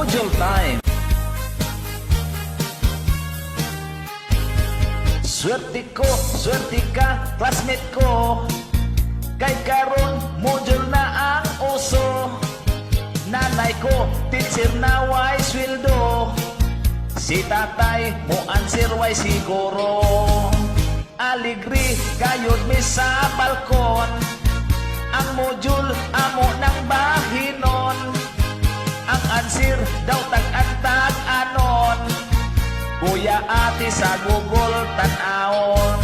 Module time. Swerte ko, swerte ka, classmate ko. Kay karon module na ang uso. Nanay ko, teacher na way sweldo. Si tatay mo answer way siguro. Aligri gayud mi sa balkon. Ang module amo ng bahinon. Ang answer daw tag-antag anon. Kuya, ate, sa Google tan-awon.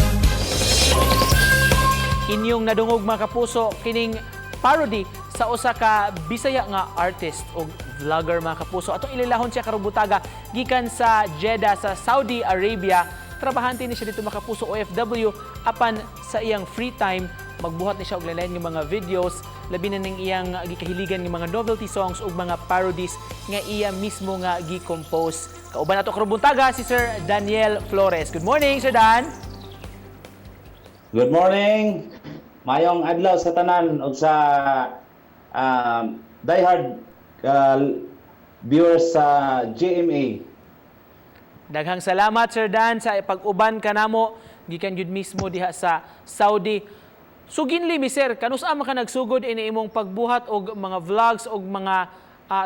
Inyong nadungog, mga kapuso, kining parody sa usa ka Bisaya nga artist o vlogger, mga kapuso. Atong ililahon siya karong buntaga gikan sa Jeddah sa Saudi Arabia. Trabahante ni siya dito, mga kapuso, OFW, apan sa iyang free time magbuhat ni siya og lain nga mga videos, labi na ning iyang gikahiligan nga mga novelty songs ug mga parodies nga iya mismo nga gi-compose. Kauban nato karong buntaga si Sir Daniel Flores. Good morning, Sir Dan. Good morning. Mayong adlaw sa tanan ug sa diehard viewers sa GMA. Daghang salamat, Sir Dan, sa pag-uban kanamo gikan gyud mismo diha sa Saudi. Suginli mi, sir, kanus-a man ka nagsugod ini imong pagbuhat og mga vlogs og mga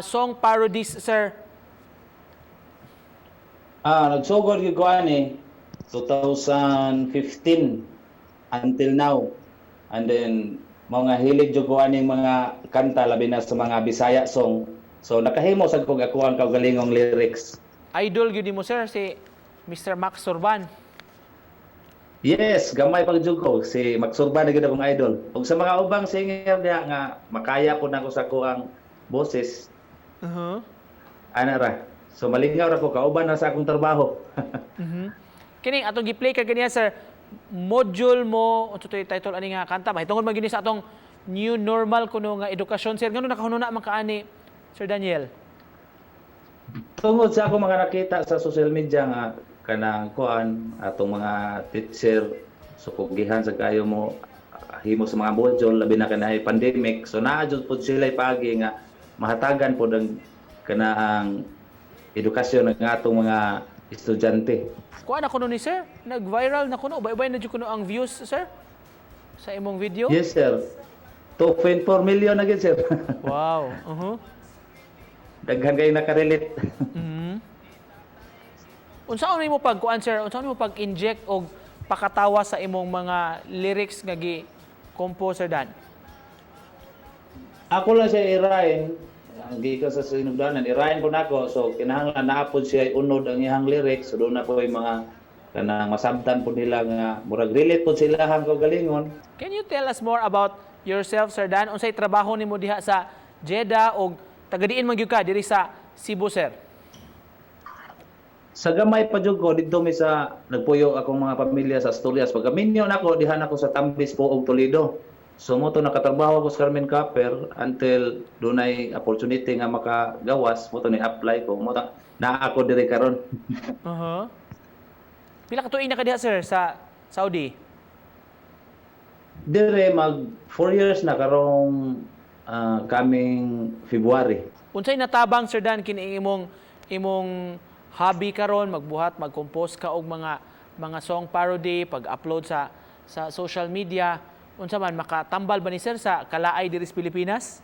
song parodies, sir? Nagsugod gyud ko ani 2015 until now. And then mga hilig jud ko aning mga kanta, labi na sa mga Bisaya song. So nakahimo sad kog ako ang kaugalingong lyrics. Idol gyud nimo, sir, si Mr. Max Surban. Yes, gamay pag jud ko si Max Surban na gyud akong idol. Ug sa mga ubang singer diha nga makaya pud nako sa akoang boses, ana ra. So malingaw ra ko kauban na sa akong trabaho. Kining atong gi-play ka ganiya, sir, "Module Mo", unsa to'y title ani nga kanta? Mahitungod man gyud ni sa atong new normal kuno nga edukasyon, sir. Ngano nakahununa man ka ani, Sir Daniel? Tungod sa ako mga nakita sa social media nga kanang kuan, atong mga teacher sukugihan sa kayo mo himo sa mga module, labi na kanay pandemic, so naa jud pud sila paagi nga mahatagan pod ang kanang edukasyon ng atong mga estudyante. Kuha na kuno ni sir, nag-viral na kuno, ubay-ubay na jud kuno ang views, sir, sa imong video. Yes, sir. 2.4 million na gid, sir. Daghan kayo nakarelate. Unsaon nimo pag kuan, sir? Unsaon nimo pag-inject og pakatawa sa imong mga lyrics nga gi compose, Sir Dan? Ako lang siya irain, ang gikan sa sinugdanan, irain ko nako, so kinahanglan naa pod siya unod ang iyang lyrics, so doon na po yung mga kanang masabtan po nila nga murag relate po sila hang kaugalingon. Can you tell us more about yourself, Sir Dan? Unsay trabaho nimo diha sa Jeddah og taga-diin man gyud ka diri sa Cebu, sir? Sa gamay pa jud ko didto mi sa nagpuyo akong mga pamilya sa Asturias. Pagka minyo nako diha nako sa Tambis po og Toledo. So mo to nakatrabaho ko sa Carmen Copper until dunay opportunity nga makagawas, mo to ni apply ko, mo to naa ako diri karon. Pila ka tuig na ka diha, sir, sa Saudi? Dire mag 4 years na karong coming February. Unsay natabang, Sir Dan, kini imong imong hobby karon, magbuhat, mag-compose ka og mga song parody, pag-upload sa social media? Unsa man, makatambal ba ni, sir, sa kalaay diri sa Pilipinas?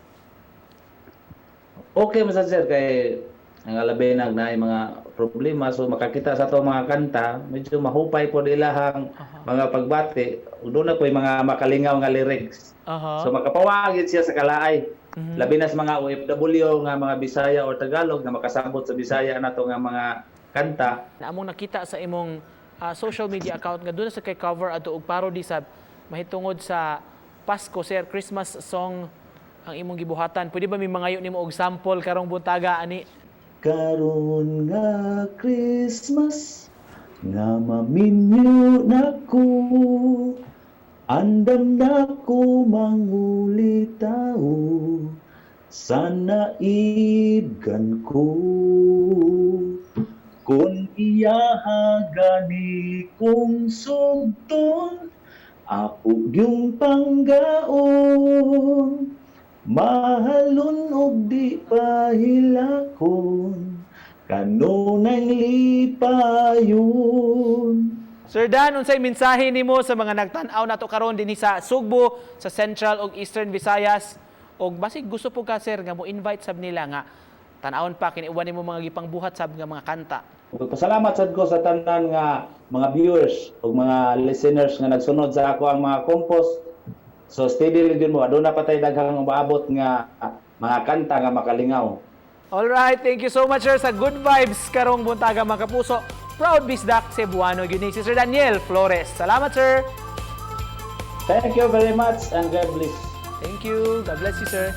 Okay man sad, sir, kay ang labi na naay mga problema, so makakita sa ato mga kanta, medyo mahupay po ilahang mga pagbati ug doon na po yung mga makalingaw nga lyrics. So makapawagid siya sa kalaay. Labi na sa mga OFW nga mga Bisaya or Tagalog nga makasabot sa Bisaya nato nga mga kanta. Na among nakita sa imong social media account nga doon sa kay cover adto og parody sa mahitungod sa Pasko, sir, Christmas song ang imong gibuhatan. Pwede ba may mangayo nimo og sample karong buntaga ani? Karon nga Christmas nga maminyo nako, andam nako mangulitaw sa naibgan ko. Kung iyaha gani kong sugton, ako yung panggaon. Mahalon og di pahilakon. Kanunay lipayon. Sir Dan, unsay mensahe nimo sa mga nagtan-aw nato karon dinhi sa Sugbo, sa Central ug Eastern Visayas? Og basig gusto po ka, sir, nga mo invite sab nila nga tan-awon pa kini uban nimo mga gipangbuhat sab nga mga kanta. Pasalamat sad ko sa tanan nga mga viewers ug mga listeners nga nagsunod sa ako ang mga compose. So steady lang gyud mo, aduna pa tay daghang umaabot nga mga kanta nga makalingaw. All right, thank you so much, sir, sa good vibes karong buntaga, mga kapuso. Proud Bisdak Cebuano gyud ni si Sir Daniel Flores. Salamat, sir. Thank you very much and God bless. Thank you. God bless you, sir.